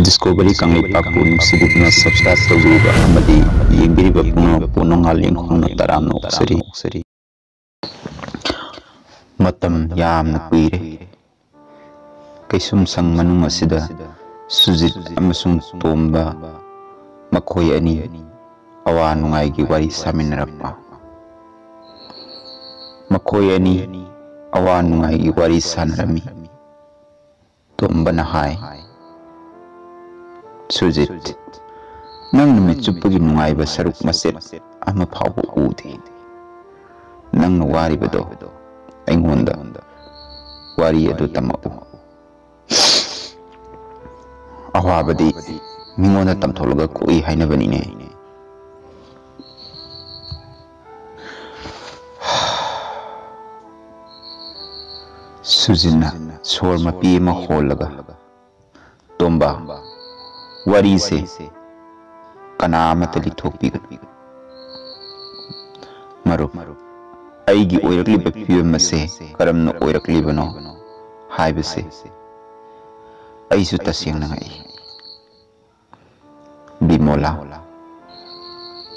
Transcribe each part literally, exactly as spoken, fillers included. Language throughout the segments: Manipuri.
ꯗꯤꯁꯀꯣꯚꯔꯤ ꯀꯪꯂꯩꯄꯥꯛꯄꯨ ꯅꯨꯡꯁꯤꯕꯤꯗꯨꯅ subscribe ꯇꯧꯕꯤꯔꯤꯕ ꯑꯃꯗꯤ ꯌꯦꯡꯕꯤꯔꯤꯕ ꯄꯨꯝꯅꯃꯛꯄꯨ ꯅꯣꯡꯉꯥꯜ ꯌꯦꯡꯈꯣꯡꯅ ꯇꯔꯥꯝꯅ ꯑꯣꯛꯆꯔꯤ꯫ ꯃꯇꯝ ꯌꯥꯝꯅ ꯀꯨꯏꯔꯦ꯫ ꯀꯩꯁꯨꯝꯁꯪ ꯃꯅꯨꯡ ꯑꯁꯤꯗ ꯁꯨꯖꯤꯠ ꯑꯃꯁꯨꯡ ꯇꯣꯝꯕ ꯃꯈꯣꯏ ꯑꯅꯤ ꯑꯋꯥ ꯅꯨꯡꯉꯥꯏꯒꯤ ꯋꯥꯔꯤ ꯁꯥꯃꯤꯟꯅꯔꯛꯄ꯫ ꯃꯈꯣꯏ ꯑꯅꯤ ꯑꯋꯥ ꯅꯨꯡꯉꯥꯏꯒꯤ ꯋꯥꯔꯤ ꯁꯥꯟꯅꯔꯝꯃꯤ꯫ ꯇꯣꯝꯕꯅ ꯍꯥꯏ, "ꯁꯨꯖꯤꯠ, ꯅꯪ ꯅꯨꯃꯤꯠ ꯆꯨꯞꯄꯒꯤ ꯅꯨꯡꯉꯥꯏꯕ ꯁꯔꯨꯛ ꯃꯆꯦꯠ ꯑꯃ ꯐꯥꯎꯕ ꯎꯗꯦ꯫ ꯅꯪꯅ ꯋꯥꯔꯤꯕꯗꯣ ꯑꯩꯉꯣꯟꯗ ꯋꯥꯔꯤ ꯑꯗꯨ ꯇꯝꯃꯛꯎ꯫ ꯑꯋꯥꯕꯗꯤ ꯃꯤꯉꯣꯟꯗ ꯇꯝꯊꯣꯛꯂꯒ ꯀꯣꯛꯏ ꯍꯥꯏꯅꯕꯅꯤꯅꯦ꯫" ꯁꯨꯖꯤꯠꯅ ꯁꯣꯔ ꯃꯄꯤ ꯑꯃ ꯍꯣꯜꯂꯒ, "ꯇꯣꯝꯕ, ꯋꯥꯔꯤꯁꯦ ꯀꯅꯥ ꯑꯃꯠꯇ ꯂꯤꯊꯣꯛꯄꯤꯒꯅꯨ꯫ ꯃꯔꯨꯞ, ꯑꯩꯒꯤ ꯑꯣꯏꯔꯛꯂꯤꯕ ꯐꯤꯕꯝ ꯑꯁꯦ ꯀꯔꯝꯅ ꯑꯣꯏꯔꯛꯂꯤꯕꯅꯣ ꯍꯥꯏꯕꯁꯦ ꯑꯩꯁꯨ ꯇꯁꯦꯡꯅ ꯉꯛꯏ꯫ ꯕꯤꯃꯣꯂꯥ,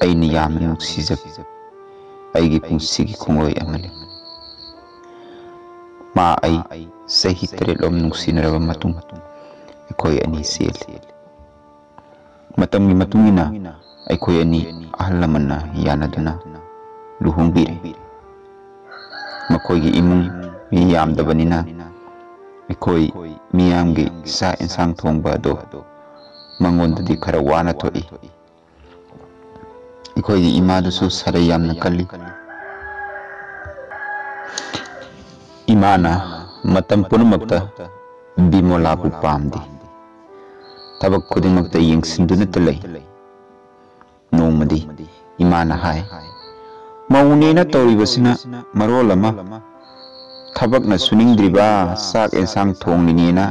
ꯑꯩꯅ ꯌꯥꯝꯅ ꯅꯨꯡꯁꯤꯖꯕ ꯑꯩꯒꯤ ꯄꯨꯟꯁꯤꯒꯤ ꯈꯣꯡꯂꯣꯏ ꯑꯃꯅꯤ꯫ ꯃꯥ ꯑꯩ ꯆꯍꯤ ꯇꯔꯦꯠꯂꯣꯝ ꯅꯨꯡꯁꯤꯅꯔꯕ ꯃꯇꯨꯡ ꯑꯩꯈꯣꯏ ꯑꯅꯤ ꯆꯦꯜꯂꯤ꯫ ꯃꯇꯝꯒꯤ ꯃꯇꯨꯡ ꯏꯟꯅ ꯑꯩꯈꯣꯏ ꯑꯅꯤ ꯑꯍꯜ ꯂꯃꯟꯅ ꯌꯥꯅꯗꯨꯅ ꯂꯨꯍꯣꯡꯕꯤꯔꯦ꯫ ꯃꯈꯣꯏꯒꯤ ꯏꯃꯨꯡ ꯃꯤ ꯌꯥꯝꯗꯕꯅꯤꯅ ꯑꯩꯈꯣꯏ ꯃꯤꯌꯥꯝꯒꯤ ꯆꯥꯛ ꯏꯟꯁꯥꯡ ꯊꯣꯡꯕ ꯑꯗꯣ ꯃꯉꯣꯟꯗꯗꯤ ꯈꯔ ꯋꯥꯅ ꯊꯣꯛꯏ꯫ ꯑꯩꯈꯣꯏꯒꯤ ꯏꯃꯥꯗꯨꯁꯨ ꯁꯔꯩ ꯌꯥꯝꯅ ꯀꯜꯂꯤ꯫ ꯏꯃꯥꯅ ꯃꯇꯝ ꯄꯨꯝꯅꯃꯛꯇ ꯕꯤꯃꯣꯂꯥꯕꯨ ꯄꯥꯝꯗꯦ꯫ ꯊꯕꯛ ꯈꯨꯗꯤꯡꯃꯛꯇ ꯌꯦꯡꯁꯤꯟꯗꯨꯅꯇ ꯂꯩ꯫ ꯅꯣꯡꯃꯗꯤ ꯏꯃꯥꯅ ꯍꯥꯏ, "ꯃꯧꯅꯦꯅ ꯇꯧꯔꯤꯕꯁꯤꯅ ꯃꯔꯣꯜ ꯑꯃ, ꯊꯕꯛꯅ ꯁꯨꯅꯤꯡꯗ꯭ꯔꯤꯕ, ꯆꯥꯛ ꯑꯦꯟꯁꯥꯡ ꯊꯣꯡꯂꯤꯅꯦꯅ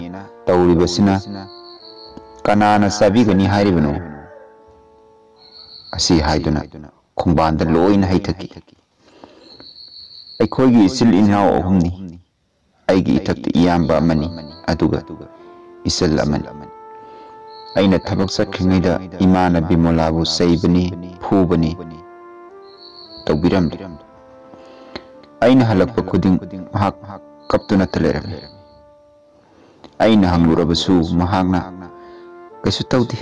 ꯇꯧꯔꯤꯕꯁꯤꯅ ꯀꯅꯥꯅ ꯆꯥꯕꯤꯒꯅꯤ ꯍꯥꯏꯔꯤꯕꯅꯣ?" ꯑꯁꯤ ꯍꯥꯏꯗꯨꯅ ꯈꯣꯡꯕꯥꯟꯗ ꯂꯣꯏꯅ ꯍꯩꯊꯈꯤ꯫ ꯑꯩꯈꯣꯏꯒꯤ ꯏꯆꯤꯜ ꯏꯅꯥꯎ ꯑꯍꯨꯝꯅꯤ꯫ ꯑꯩꯒꯤ ꯏꯊꯛꯇ ꯏꯌꯥꯝꯕ ꯑꯃꯅꯤ, ꯑꯗꯨꯒ ꯏꯆꯜ ꯑꯃꯅꯤ꯫ ꯑꯩꯅ ꯊꯕꯛ ꯆꯠꯈ꯭ꯔꯤꯉꯩꯗ ꯏꯃꯥꯅ ꯕꯤꯃꯣꯂꯥꯕꯨ ꯆꯩꯕꯅꯤ, ꯐꯨꯕꯅꯤ, ꯇꯧꯕꯤꯔꯝꯃꯤ꯫ ꯑꯩꯅ ꯍꯜꯂꯛꯄ ꯈꯨꯗꯤꯡ ꯃꯍꯥꯛ ꯀꯞꯇꯨꯅꯇ ꯂꯩꯔꯝꯃꯤ꯫ ꯑꯩꯅ ꯍꯪꯂꯨꯔꯕꯁꯨ ꯃꯍꯥꯛꯅ "ꯀꯩꯁꯨ ꯇꯧꯗꯦ"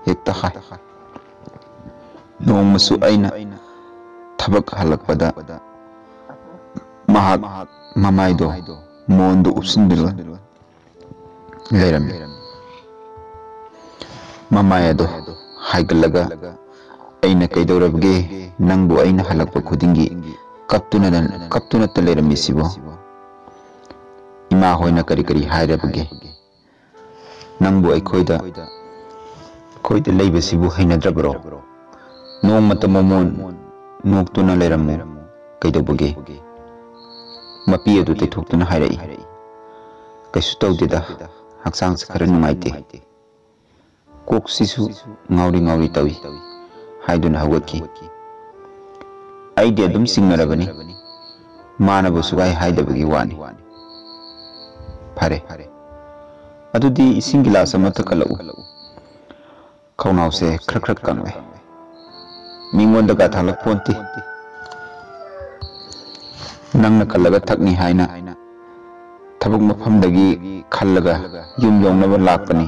ꯍꯦꯛꯇ ꯍꯥꯏ꯫ ꯅꯣꯡꯃꯁꯨ ꯑꯩꯅ ꯊꯕꯛ ꯍꯜꯂꯛꯄꯗ ꯃꯍꯥꯛ ꯃꯃꯥꯏꯗꯣ ꯃꯣꯟꯗ ꯎꯞꯁꯤꯟꯗꯨꯅ ꯂꯩꯔꯝꯃꯤ꯫ ꯃꯃꯥꯏ ꯑꯗꯣ ꯍꯥꯏꯒꯠꯂꯒ ꯑꯩꯅ "ꯀꯩꯗꯧꯔꯕꯒꯦ? ꯅꯪꯕꯨ ꯑꯩꯅ ꯍꯜꯂꯛꯄ ꯈꯨꯗꯤꯡꯒꯤ ꯀꯞꯇꯨꯅ, ꯀꯞꯇꯨꯅꯇ ꯂꯩꯔꯝꯃꯤꯁꯤꯕꯣ?" "ꯏꯃꯥ ꯍꯣꯏꯅ ꯀꯔꯤ ꯀꯔꯤ ꯍꯥꯏꯔꯕꯒꯦ? ꯅꯪꯕꯨ ꯑꯩꯈꯣꯏꯗ, ꯑꯩꯈꯣꯏꯗ ꯂꯩꯕꯁꯤꯕꯨ ꯍꯩꯅꯗ꯭ꯔꯕ꯭ꯔꯣ? ꯅꯣꯡꯃꯇ ꯃꯃꯣꯟ ꯅꯣꯛꯇꯨꯅ ꯂꯩꯔꯝꯃꯨ꯫ ꯀꯩꯗꯧꯕꯒꯦ?" ꯃꯄꯤ ꯑꯗꯨ ꯇꯩꯊꯣꯛꯇꯨꯅ ꯍꯥꯏꯔꯛꯏ, "ꯀꯩꯁꯨ ꯇꯧꯗꯦꯗ, ꯍꯛꯆꯥꯡꯁꯦ ꯈꯔ ꯅꯨꯡꯉꯥꯏꯇꯦ꯫ ꯀꯣꯛꯁꯤꯁꯨ ꯉꯥꯎꯔꯤ ꯉꯥꯎꯔꯤ ꯇꯧꯏ" ꯍꯥꯏꯗꯨꯅ ꯍꯧꯒꯠꯈꯤ꯫ ꯑꯩꯗꯤ ꯑꯗꯨꯝ ꯆꯤꯡꯅꯔꯕꯅꯤ, ꯃꯥꯅꯕꯨ ꯁꯨꯛꯍꯥꯏ ꯍꯥꯏꯗꯕꯒꯤ ꯋꯥꯅꯤ꯫ "ꯐꯔꯦ, ꯑꯗꯨꯗꯤ ꯏꯁꯤꯡ ꯒꯤꯂꯥꯁ ꯑꯃ ꯊꯛꯀꯠꯂꯛꯎ꯫ ꯈꯧꯅꯥꯎꯁꯦ ꯈ꯭ꯔꯛ ꯈ꯭ꯔꯛ ꯀꯪꯂꯦ꯫ ꯃꯤꯉꯣꯟꯗꯒ ꯊꯥꯡꯂꯛ ꯄꯣꯟꯇꯦ꯫ ꯅꯪꯅ ꯀꯜꯂꯒ ꯊꯛꯅꯤ ꯍꯥꯏꯅ ꯊꯕꯛ ꯃꯐꯝꯗꯒꯤ ꯈꯜꯂꯒ ꯌꯨꯝ ꯌꯧꯅꯕ ꯂꯥꯛꯄꯅꯤ꯫"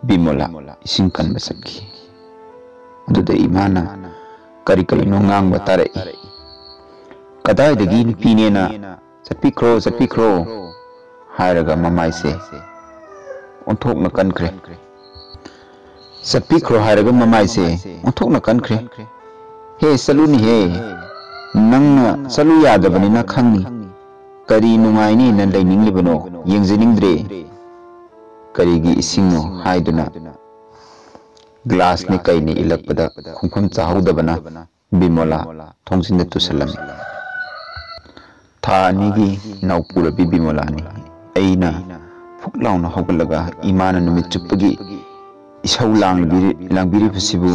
ꯕꯤꯃꯣꯂꯥ ꯏꯁꯤꯡ ꯀꯟꯕ ꯆꯠꯈꯤ꯫ ꯑꯗꯨꯗ ꯏꯃꯥꯅ ꯀꯔꯤ ꯀꯔꯤꯅꯣ ꯉꯥꯡꯕ ꯇꯥꯔꯛꯏ꯫ "ꯀꯗꯥꯏꯗꯒꯤ ꯅꯨꯄꯤꯅꯦꯅ ꯆꯠꯄꯤꯈ꯭ꯔꯣ, ꯆꯠꯄꯤꯈ꯭ꯔꯣ" ꯍꯥꯏꯔꯒ ꯃꯃꯥꯏꯁꯦ ꯑꯣꯟꯊꯣꯛꯅ ꯀꯟꯈ꯭ꯔꯦ꯫ "ꯆꯠꯄꯤꯈ꯭ꯔꯣ" ꯍꯥꯏꯔꯒ ꯃꯃꯥꯏꯁꯦ ꯑꯣꯟꯊꯣꯛꯅ ꯀꯟꯈ꯭ꯔꯦ꯫ "ꯍꯦ, ꯆꯠꯂꯨꯅꯤꯍꯦ, ꯅꯪꯅ ꯆꯠꯂꯨ ꯌꯥꯗꯕꯅꯤꯅ ꯈꯪꯅꯤ꯫ ꯀꯔꯤ ꯅꯨꯡꯉꯥꯏꯅꯤꯅ ꯂꯩꯅꯤꯡꯂꯤꯕꯅꯣ? ꯌꯦꯡꯖꯅꯤꯡꯗ꯭ꯔꯦ꯫ ꯀꯔꯤꯒꯤ ꯏꯁꯤꯡꯅꯣ?" ꯍꯥꯏꯗꯨꯅ ꯒ꯭ꯂꯥꯁꯅꯤ ꯀꯩꯅꯤ ꯏꯜꯂꯛꯄꯗ ꯈꯣꯡꯐꯝ ꯆꯥꯍꯧꯗꯕꯅ ꯕꯤꯃꯣꯂꯥ ꯊꯣꯡꯖꯤꯟꯗ ꯇꯨꯁꯜꯂꯝꯃꯤ꯫ ꯊꯥ ꯑꯅꯤꯒꯤ ꯅꯥꯎꯄꯨꯔꯕꯤ ꯕꯤꯃꯣꯂꯥꯅꯤ꯫ ꯑꯩꯅ ꯐꯨꯛ ꯂꯥꯎꯅ ꯍꯧꯒꯠꯂꯒ ꯏꯃꯥꯅ ꯅꯨꯃꯤꯠ ꯆꯨꯞꯄꯒꯤ ꯏꯁꯧ ꯂꯥꯡꯕꯤꯔꯤ-, ꯂꯥꯡꯕꯤꯔꯤꯕꯁꯤꯕꯨ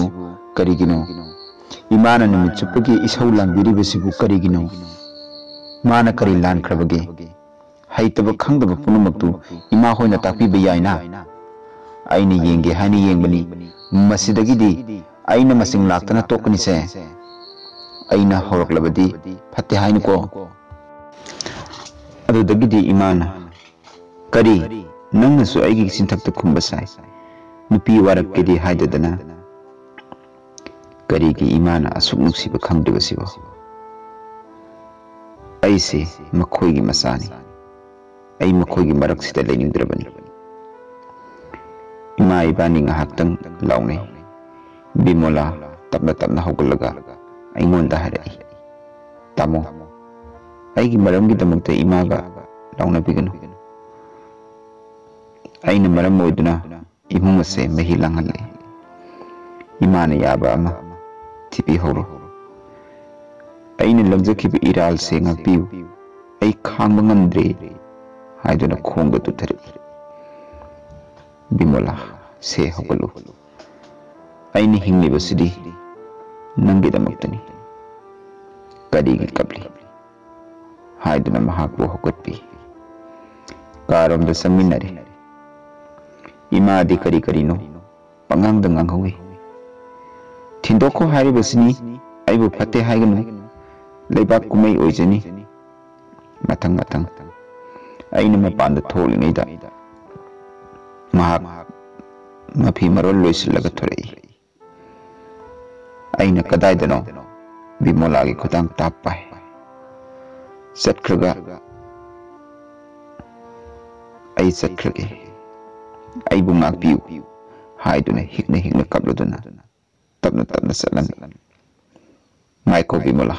ꯀꯔꯤꯒꯤꯅꯣ? ꯏꯃꯥꯅ ꯅꯨꯃꯤꯠ ꯆꯨꯞꯄꯒꯤ ꯏꯁꯧ ꯂꯥꯡꯕꯤꯔꯤꯕꯁꯤꯕꯨ ꯀꯔꯤꯒꯤꯅꯣ? ꯃꯥꯅ ꯀꯔꯤ ꯂꯥꯟꯈ꯭ꯔꯕꯒꯦ? ꯍꯩꯇꯕ ꯈꯪꯗꯕ ꯄꯨꯝꯅꯃꯛꯇꯨ ꯏꯃꯥ ꯍꯣꯏꯅ ꯇꯥꯛꯄꯤꯕ ꯌꯥꯏꯅ꯫ ꯑꯩꯅ ꯌꯦꯡꯒꯦ ꯍꯥꯏꯅ ꯌꯦꯡꯕꯅꯤ꯫ ꯃꯁꯤꯗꯒꯤꯗꯤ ꯑꯩꯅ ꯃꯁꯤꯡ ꯂꯥꯛꯇꯅ ꯇꯣꯛꯀꯅꯤꯁꯦ꯫ ꯑꯩꯅ ꯍꯧꯔꯛꯂꯕꯗꯤ ꯐꯠꯇꯦ ꯍꯥꯏꯅꯨꯀꯣ꯫ ꯑꯗꯨꯗꯒꯤꯗꯤ ꯏꯃꯥꯅ, "ꯀꯔꯤ? ꯅꯪꯅꯁꯨ ꯑꯩꯒꯤ ꯆꯤꯟꯊꯛꯇ ꯈꯨꯝꯕ ꯁꯥꯏ꯫ ꯅꯨꯄꯤ ꯋꯥꯔꯛꯀꯦꯗꯤ ꯍꯥꯏꯗꯗꯅ ꯀꯔꯤꯒꯤ ꯏꯃꯥꯅ ꯑꯁꯨꯛ ꯅꯨꯡꯁꯤꯕ ꯈꯪꯗ꯭ꯔꯤꯕꯁꯤꯕꯣ? ꯑꯩꯁꯦ ꯃꯈꯣꯏꯒꯤ ꯃꯆꯥꯅꯤ꯫ ꯑꯩ ꯃꯈꯣꯏꯒꯤ ꯃꯔꯛꯁꯤꯗ ꯂꯩꯅꯤꯡꯗ꯭ꯔꯕꯅꯤ꯫" ꯏꯃꯥ ꯏꯕꯥꯅꯤ ꯉꯥꯏꯍꯥꯛꯇꯪ ꯂꯥꯎꯅꯩ꯫ ꯕꯤꯃꯣꯂꯥ ꯇꯞꯅ ꯇꯞꯅ ꯍꯧꯒꯠꯂꯒ ꯑꯩꯉꯣꯟꯗ ꯍꯥꯏꯔꯛꯏ, "ꯇꯥꯃꯣ, ꯑꯩꯒꯤ ꯃꯔꯝꯒꯤꯗꯃꯛꯇ ꯏꯃꯥꯒ ꯂꯥꯎꯅꯕꯤꯒꯅꯨ꯫ ꯑꯩꯅ ꯃꯔꯝ ꯑꯣꯏꯗꯨꯅ ꯏꯃꯨꯡ ꯑꯁꯦ ꯃꯍꯤ ꯂꯥꯡꯍꯜꯂꯦ꯫ ꯏꯃꯥꯅ ꯌꯥꯕ ꯑꯃ ꯊꯤꯕꯤꯍꯧꯔꯣ꯫ ꯑꯩꯅ ꯂꯪꯖꯈꯤꯕ ꯏꯔꯥꯜꯁꯦ ꯉꯥꯛꯄꯤꯌꯨ꯫ ꯑꯩ ꯈꯥꯡꯕ ꯉꯝꯗ꯭ꯔꯦ" ꯍꯥꯏꯗꯨꯅ ꯈꯣꯡꯗ ꯇꯨꯊꯔꯛꯏ꯫ "ꯕꯤꯃꯣꯂꯥ, ꯁꯦ ꯍꯧꯒꯠꯂꯨ꯫ ꯑꯩꯅ ꯍꯤꯡꯂꯤꯕꯁꯤꯗꯤ ꯅꯪꯒꯤꯗꯃꯛꯇꯅꯤ꯫ ꯀꯔꯤꯒꯤ ꯀꯞꯂꯤ?" ꯍꯥꯏꯗꯨꯅ ꯃꯍꯥꯛꯄꯨ ꯍꯧꯒꯠꯄꯤ꯫ ꯀꯥꯔꯣꯝꯗ ꯆꯪꯃꯤꯟꯅꯔꯦ꯫ ꯏꯃꯥꯗꯤ ꯀꯔꯤ ꯀꯔꯤꯅꯣ ꯄꯉꯥꯡꯗ ꯉꯥꯡꯍꯧꯏ꯫ "ꯊꯤꯟꯗꯣꯛꯈꯣ ꯍꯥꯏꯔꯤꯕꯁꯤꯅꯤ, ꯑꯩꯕꯨ ꯐꯠꯇꯦ ꯍꯥꯏꯒꯅꯨ꯫ ꯂꯩꯕꯥꯛ ꯀꯨꯝꯍꯩ ꯑꯣꯏꯖꯅꯤ꯫" ꯃꯊꯪ ꯃꯊꯪ ꯑꯩꯅ ꯃꯄꯥꯟꯗ ꯊꯣꯛꯂꯤꯉꯩꯗ ꯃꯍꯥꯛ ꯃꯐꯤ ꯃꯔꯣꯜ ꯂꯣꯏꯁꯤꯜꯂꯒ ꯊꯣꯔꯛꯏ꯫ ꯑꯩꯅ "ꯀꯗꯥꯏꯗꯅꯣ?" ꯕꯤꯃꯣꯂꯥꯒꯤ ꯈꯨꯗꯥꯡ ꯇꯥꯞ ꯄꯥꯏ꯫ "ꯆꯠꯈ꯭ꯔꯒ ꯑꯩ ꯆꯠꯈ꯭ꯔꯒꯦ꯫ ꯑꯩꯕꯨ ꯉꯥꯛꯄꯤꯌꯨ" ꯍꯥꯏꯗꯨꯅ ꯍꯤꯛꯅ ꯍꯤꯛꯅ ꯀꯞꯂꯗꯨꯅ ꯇꯞꯅ ꯇꯞꯅ ꯆꯠꯂꯝꯃꯤ꯫ "ꯉꯥꯏꯈꯣ ꯕꯤꯃꯣꯂꯥ,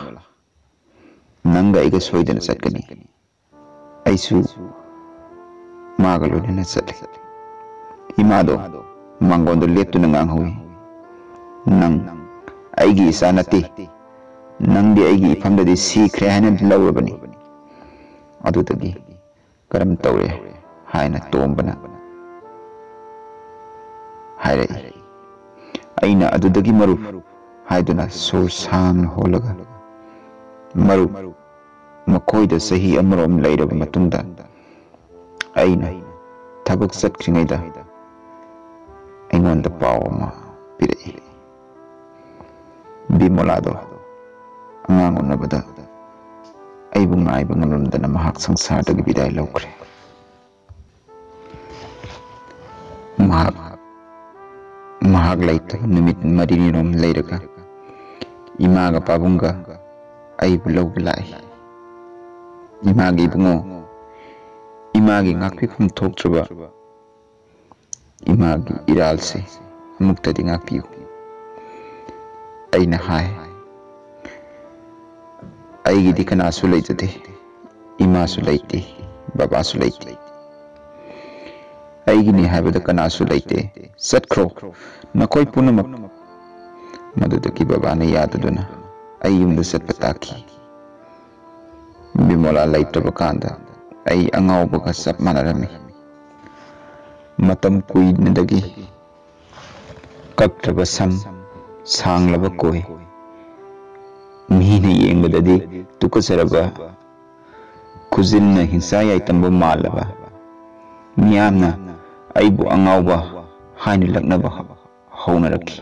ꯅꯪꯒ ꯑꯩꯒ ꯁꯣꯏꯗꯅ ꯆꯠꯀꯅꯤ꯫ ꯑꯩꯁꯨ ꯃꯥꯒ ꯂꯣꯏꯅꯅ ꯆꯠꯂꯤ꯫" ꯏꯃꯥꯗꯣ ꯃꯥꯡꯒꯣꯟꯗ ꯂꯦꯞꯇꯨꯅ ꯉꯥꯡꯍꯧꯏ, "ꯅꯪ ꯑꯩꯒꯤ ꯏꯆꯥ ꯅꯠꯇꯦ꯫ ꯅꯪꯗꯤ ꯑꯩꯒꯤ ꯏꯐꯝꯗꯗꯤ ꯁꯤꯈ꯭ꯔꯦ ꯍꯥꯏꯅ ꯂꯧꯔꯕꯅꯤ꯫ ꯑꯗꯨꯗꯒꯤ ꯀꯔꯝ ꯇꯧꯔꯦ?" ꯍꯥꯏꯅ ꯇꯣꯝꯕꯅ ꯍꯥꯏꯔꯛꯏ꯫ ꯑꯩꯅ "ꯑꯗꯨꯗꯒꯤ ꯃꯔꯨꯞ" ꯍꯥꯏꯗꯨꯅ ꯁꯣꯔ ꯁꯥꯡꯅ ꯍꯣꯜꯂꯒ, "ꯃꯔꯨꯞ, ꯃꯈꯣꯏꯗ ꯆꯍꯤ ꯑꯃꯔꯣꯝ ꯂꯩꯔꯕ ꯃꯇꯨꯡꯗ ꯑꯩꯅ ꯊꯕꯛ ꯆꯠꯈ꯭ꯔꯤꯉꯩꯗ ꯑꯩꯉꯣꯟꯗ ꯄꯥꯎ ꯑꯃ ꯄꯤꯔꯛꯏ꯫ ꯕꯤꯃꯣꯂꯥꯗꯣ ꯑꯉꯥꯡ ꯎꯅꯕꯗ ꯑꯩꯕꯨ ꯉꯥꯏꯕ ꯉꯝꯂꯝꯗꯅ ꯃꯍꯥꯛ ꯁꯪꯁꯥꯔꯗꯒꯤ ꯕꯤꯗꯥꯏ ꯂꯧꯈ꯭ꯔꯦ꯫ ꯃꯍꯥꯛ ꯃꯍꯥꯛ ꯂꯩꯇꯕ ꯅꯨꯃꯤꯠ ꯃꯔꯤꯅꯤꯔꯣꯝ ꯂꯩꯔꯒ ꯏꯃꯥꯒ ꯄꯥꯕꯨꯡꯒ ꯑꯩꯕꯨ ꯂꯧꯕ ꯂꯥꯛꯏ꯫ "ꯏꯃꯥꯒꯤ ꯏꯕꯨꯡꯉꯣ, ꯏꯃꯥꯒꯤ ꯉꯥꯛꯄꯤꯐꯝ ꯊꯣꯛꯇ꯭ꯔꯕ ꯏꯃꯥꯒꯤ ꯏꯔꯥꯜꯁꯦ ꯑꯃꯨꯛꯇꯗꯤ ꯉꯥꯛꯄꯤꯌꯨ," ꯑꯩꯅ ꯍꯥꯏ꯫ "ꯑꯩꯒꯤꯗꯤ ꯀꯅꯥꯁꯨ ꯂꯩꯖꯗꯦ, ꯏꯃꯥꯁꯨ ꯂꯩꯇꯦ, ꯕꯕꯥꯁꯨ ꯂꯩꯇꯦ꯫ ꯑꯩꯒꯤꯅꯤ ꯍꯥꯏꯕꯗ ꯀꯅꯥꯁꯨ ꯂꯩꯇꯦ꯫ ꯆꯠꯈ꯭ꯔꯣ, ꯅꯈꯣꯏ ꯄꯨꯝꯅꯃꯛ꯫" ꯃꯗꯨꯗꯒꯤ ꯕꯕꯥꯅ ꯌꯥꯗꯗꯨꯅ ꯑꯩ ꯌꯨꯝꯗ ꯆꯠꯄ ꯇꯥꯈꯤ꯫ ꯕꯤꯃꯣꯂꯥ ꯂꯩꯇ꯭ꯔꯕ ꯀꯥꯟꯗ ꯑꯩ ꯑꯉꯥꯎꯕꯒ ꯆꯞ ꯃꯥꯟꯅꯔꯝꯃꯤ꯫ ꯃꯇꯝ ꯀꯨꯏꯅꯗꯒꯤ ꯀꯛꯇ꯭ꯔꯕ ꯁꯝ, ꯁꯥꯡꯂꯕ ꯀꯣꯏ, ꯃꯤꯅ ꯌꯦꯡꯕꯗꯗꯤ ꯇꯨꯀꯠꯆꯔꯕ, ꯈꯨꯖꯤꯟꯅ ꯍꯤꯡꯆꯥ ꯌꯥꯏꯇꯝꯕ ꯃꯥꯜꯂꯕ, ꯃꯤꯌꯥꯝꯅ ꯑꯩꯕꯨ ꯑꯉꯥꯎꯕ ꯍꯥꯏꯅ ꯂꯛꯅꯕ ꯍꯧꯅꯔꯛꯈꯤ꯫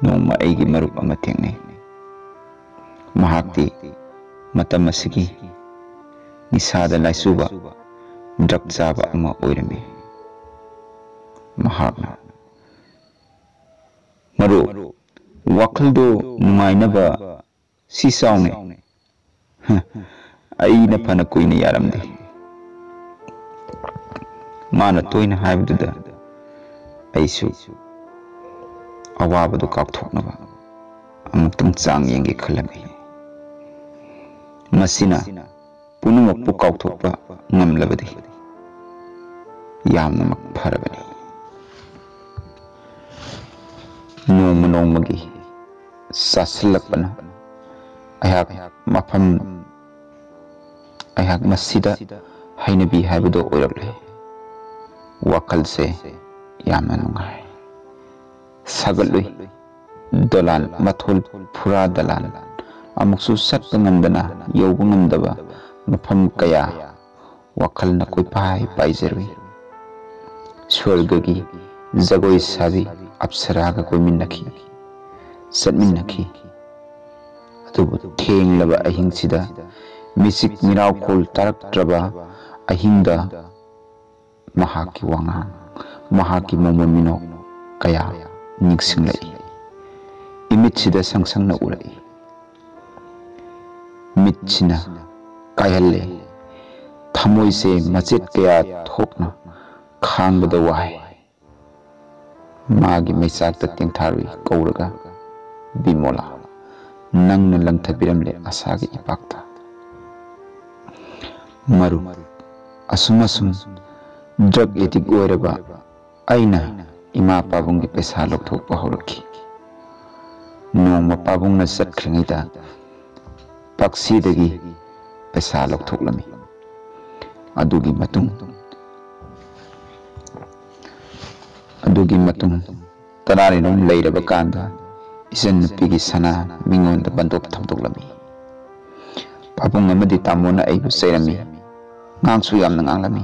ꯅꯣꯡꯃ ꯑꯩꯒꯤ ꯃꯔꯨꯞ ꯑꯃ ꯊꯦꯡꯅꯩ꯫ ꯃꯍꯥꯛꯇꯤ ꯃꯇꯝ ꯑꯁꯤꯒꯤ ꯅꯤꯁꯥꯗ ꯂꯥꯏꯆꯨꯕ, ꯗ꯭ꯔꯒ ꯆꯥꯕ ꯑꯃ ꯑꯣꯏꯔꯝꯃꯤ꯫ ꯃꯍꯥꯛꯅ, "ꯃꯔꯨꯞ, ꯋꯥꯈꯜꯗꯣ ꯅꯨꯡꯉꯥꯏꯅꯕ ꯁꯤ ꯆꯥꯎꯅꯦ꯫" ꯍ, ꯑꯩꯅ ꯐꯅ ꯀꯨꯏꯅ ꯌꯥꯔꯝꯗꯦ꯫ ꯃꯥꯅ ꯇꯣꯏꯅ ꯍꯥꯏꯕꯗꯨꯗ ꯑꯩꯁꯨ ꯑꯋꯥꯕꯗꯨ ꯀꯥꯎꯊꯣꯛꯅꯕ ꯑꯃꯨꯛꯇꯪ ꯆꯥꯡ ꯌꯦꯡꯒꯦ ꯈꯜꯂꯝꯃꯤ꯫ ꯃꯁꯤꯅ ꯄꯨꯝꯅꯃꯛꯄꯨ ꯀꯥꯎꯊꯣꯛꯄ ꯉꯝꯂꯕꯗꯤ ꯌꯥꯝꯅꯃꯛ ꯐꯔꯕꯅꯤ꯫ ꯅꯣꯡꯃ ꯅꯣꯡꯃꯒꯤ ꯆꯥꯁꯤꯜꯂꯛꯄꯅ ꯑꯩꯍꯥꯛ ꯃꯐꯝ, ꯑꯩꯍꯥꯛ ꯃꯁꯤꯗ ꯍꯩꯅꯕꯤ ꯍꯥꯏꯕꯗꯨ ꯑꯣꯏꯔꯛꯂꯦ꯫ ꯋꯥꯈꯜꯁꯦ ꯌꯥꯝꯅ ꯅꯨꯡꯉꯥꯏ꯫ ꯁꯥꯒꯠꯂꯨꯏ꯫ ꯗꯣꯂꯥꯟ ꯃꯊꯣꯜ ꯐꯨꯔꯥ ꯗꯂꯥꯟ ꯑꯃꯨꯛꯁꯨ ꯆꯠꯄ ꯉꯝꯗꯅ ꯌꯧꯕ ꯉꯝꯗꯕ ꯃꯐꯝ ꯀꯌꯥ ꯋꯥꯈꯜꯅ ꯀꯣꯏꯄꯥꯏ ꯄꯥꯏꯖꯔꯨꯏ꯫ ꯁ꯭ꯋꯔꯒꯒꯤ ꯖꯒꯣꯏ ꯁꯥꯕꯤ ꯑꯞꯁꯔꯥꯒ ꯀꯣꯏꯃꯤꯟꯅꯈꯤ, ꯆꯠꯃꯤꯟꯅꯈꯤ꯫ ꯑꯗꯨꯕꯨ ꯊꯦꯡꯂꯕ ꯑꯍꯤꯡꯁꯤꯗ ꯃꯤꯆꯤꯛ ꯃꯤꯔꯥꯎꯈꯣꯜ ꯇꯥꯔꯛꯇ꯭ꯔꯕ ꯑꯍꯤꯡꯗ ꯃꯍꯥꯛꯀꯤ ꯋꯥꯉꯥꯡ, ꯃꯍꯥꯛꯀꯤ ꯃꯃꯣꯟ ꯃꯤꯅꯣꯛ ꯀꯌꯥ ꯅꯤꯡꯁꯤꯡꯂꯛꯏ꯫ ꯏꯃꯤꯠꯁꯤꯗ ꯁꯪꯁꯪꯅ ꯎꯔꯛꯏ꯫ ꯃꯤꯠꯁꯤꯅ ꯀꯥꯏꯍꯜꯂꯦ꯫ ꯊꯃꯣꯏꯁꯦ ꯃꯆꯦꯠ ꯀꯌꯥ ꯊꯣꯛꯅ ꯈꯥꯡꯕꯗ ꯋꯥꯏ꯫ ꯃꯥꯒꯤ ꯃꯩꯆꯥꯛꯇ ꯇꯦꯡꯊꯥꯔꯨꯏ ꯀꯧꯔꯒ, "ꯕꯤꯃꯣꯂꯥ, ꯅꯪꯅ ꯂꯪꯊꯕꯤꯔꯝꯂꯦ ꯑꯁꯥꯒꯤ ꯏꯄꯥꯛꯇ꯫" ꯃꯔꯨꯞ, ꯑꯁꯨꯝ ꯑꯁꯨꯝ ꯗ꯭ꯔꯒ ꯑꯦꯗꯤꯛ ꯑꯣꯏꯔꯕ ꯑꯩꯅ ꯏꯃꯥ ꯄꯥꯕꯨꯡꯒꯤ ꯄꯩꯁꯥ ꯂꯧꯊꯣꯛꯄ ꯍꯧꯔꯛꯈꯤ꯫ ꯅꯣꯡꯃ ꯄꯥꯕꯨꯡꯅ ꯆꯠꯈ꯭ꯔꯤꯉꯩꯗ ꯄꯥꯛꯁꯤꯗꯒꯤ ꯄꯩꯁꯥ ꯂꯧꯊꯣꯛꯂꯝꯃꯤ꯫ ꯑꯗꯨꯒꯤ ꯃꯇꯨꯡ, ꯑꯗꯨꯒꯤ ꯃꯇꯨꯡ ꯇꯔꯥꯅꯤꯔꯣꯝ ꯂꯩꯔꯕ ꯀꯥꯟꯗ ꯏꯆꯟ ꯅꯨꯄꯤꯒꯤ ꯁꯅꯥ ꯃꯤꯉꯣꯟꯗ ꯕꯟꯗꯣꯞ ꯊꯝꯗꯣꯛꯂꯝꯃꯤ꯫ ꯄꯥꯕꯨꯡ ꯑꯃꯗꯤ ꯇꯥꯃꯣꯅ ꯑꯩꯕꯨ ꯆꯩꯔꯝꯃꯤ, ꯉꯥꯡꯁꯨ ꯌꯥꯝꯅ ꯉꯥꯡꯂꯝꯃꯤ꯫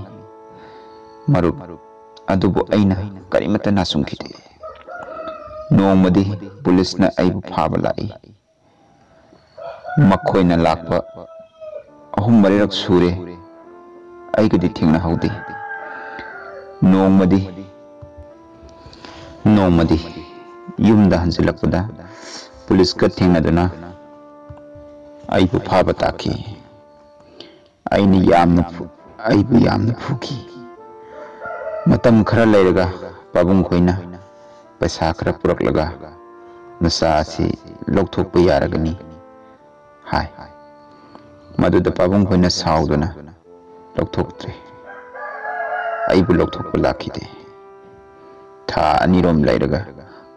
ꯃꯔꯨꯞ, ꯑꯗꯨꯕꯨ ꯑꯩꯅ ꯀꯔꯤꯃꯠꯇ ꯅꯥꯆꯨꯡꯈꯤꯗꯦ꯫ ꯅꯣꯡꯃꯗꯤ ꯄꯨꯂꯤꯁꯅ ꯑꯩꯕꯨ ꯐꯥꯕ ꯂꯥꯛꯏ꯫ ꯃꯈꯣꯏꯅ ꯂꯥꯛꯄ ꯑꯍꯨꯝ ꯃꯔꯤꯔꯛ ꯁꯨꯔꯦ, ꯑꯩꯒꯗꯤ ꯊꯦꯡꯅꯍꯧꯗꯦ꯫ ꯅꯣꯡꯃꯗꯤ, ꯅꯣꯡꯃꯗꯤ ꯌꯨꯝꯗ ꯍꯟꯖꯤꯜꯂꯛꯄꯗ ꯄꯨꯂꯤꯁꯀ ꯊꯦꯡꯅꯗꯨꯅ ꯑꯩꯕꯨ ꯐꯥꯕ ꯇꯥꯈꯤ꯫ ꯑꯩꯅ ꯌꯥꯝꯅ ꯐꯨ-, ꯑꯩꯕꯨ ꯌꯥꯝꯅ ꯐꯨꯈꯤ꯫ ꯃꯇꯝ ꯈꯔ ꯂꯩꯔꯒ ꯄꯥꯕꯨꯡ ꯈꯣꯏꯅ ꯄꯩꯁꯥ ꯈꯔ ꯄꯨꯔꯛꯂꯒ ꯃꯆꯥ ꯑꯁꯤ ꯂꯧꯊꯣꯛꯄ ꯌꯥꯔꯒꯅꯤ ꯍꯥꯏ꯫ ꯃꯗꯨꯗ ꯄꯥꯕꯨꯡ ꯈꯣꯏꯅ ꯁꯥꯎꯗꯨꯅ ꯂꯧꯊꯣꯛꯇ꯭ꯔꯦ꯫ ꯑꯩꯕꯨ ꯂꯧꯊꯣꯛꯄ ꯂꯥꯛꯈꯤꯗꯦ꯫ ꯊꯥ ꯑꯅꯤꯔꯣꯝ ꯂꯩꯔꯒ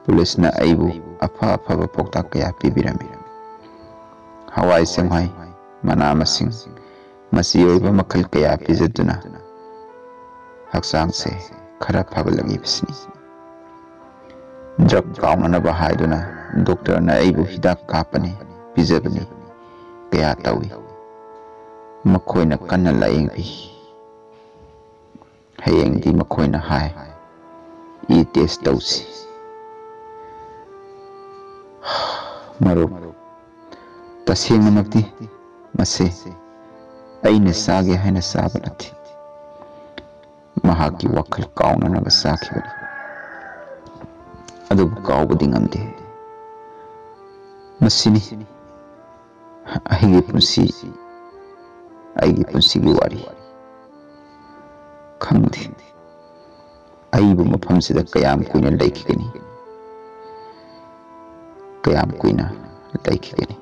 ꯄꯨꯂꯤꯁꯅ ꯑꯩꯕꯨ ꯑꯐ ꯑꯐꯕ ꯄꯥꯎꯇꯥꯛ ꯀꯌꯥ ꯄꯤꯕꯤꯔꯝꯃꯤ꯫ ꯍꯋꯥꯏ ꯆꯦꯡꯋꯥꯏ, ꯃꯅꯥ ꯃꯁꯤꯡ, ꯃꯆꯤ ꯑꯣꯏꯕ ꯃꯈꯜ ꯀꯌꯥ ꯄꯤꯖꯗꯨꯅ ꯍꯛꯆꯥꯡꯁꯦ ꯈꯔ ꯐꯒꯠꯂꯛꯂꯤꯕꯁꯤꯅꯤ꯫ ꯗ꯭ꯔꯒ ꯀꯥꯎꯅꯅꯕ ꯍꯥꯏꯗꯨꯅ ꯗꯣꯛꯇꯔꯅ ꯑꯩꯕꯨ ꯍꯤꯗꯥꯛ ꯀꯥꯞꯄꯅꯤ, ꯄꯤꯖꯕꯅꯤ, ꯀꯌꯥ ꯇꯧꯏ꯫ ꯃꯈꯣꯏꯅ ꯀꯟꯅ ꯂꯥꯌꯦꯡꯕꯤ꯫ ꯍꯌꯦꯡꯗꯤ ꯃꯈꯣꯏꯅ ꯍꯥꯏ, ꯏ ꯇꯦꯁ ꯇꯧꯁꯤ꯫ ꯃꯔꯨꯞ, ꯇꯁꯦꯡꯅꯃꯛꯇꯤ ꯃꯁꯦ ꯑꯩꯅ ꯆꯥꯒꯦ ꯍꯥꯏꯅ ꯆꯥꯕ ꯅꯠꯇꯦ꯫ ꯃꯍꯥꯛꯀꯤ ꯋꯥꯈꯜ ꯀꯥꯎꯅꯅꯕ ꯆꯥꯈꯤꯕꯅꯤ꯫ ꯑꯗꯨꯕꯨ ꯀꯥꯎꯕꯗꯤ ꯉꯝꯗꯦ꯫ ꯃꯁꯤꯅꯤ ꯑꯩꯒꯤ ꯄꯨꯟꯁꯤ, ꯑꯩꯒꯤ ꯄꯨꯟꯁꯤꯒꯤ ꯋꯥꯔꯤ꯫ ꯈꯪꯗꯦ, ꯑꯩꯕꯨ ꯃꯐꯝꯁꯤꯗ ꯀꯌꯥꯝ ꯀꯨꯏꯅ ꯂꯩꯈꯤꯒꯅꯤ, ꯀꯌꯥꯝ ꯀꯨꯏꯅ ꯂꯩꯈꯤꯒꯅꯤ꯫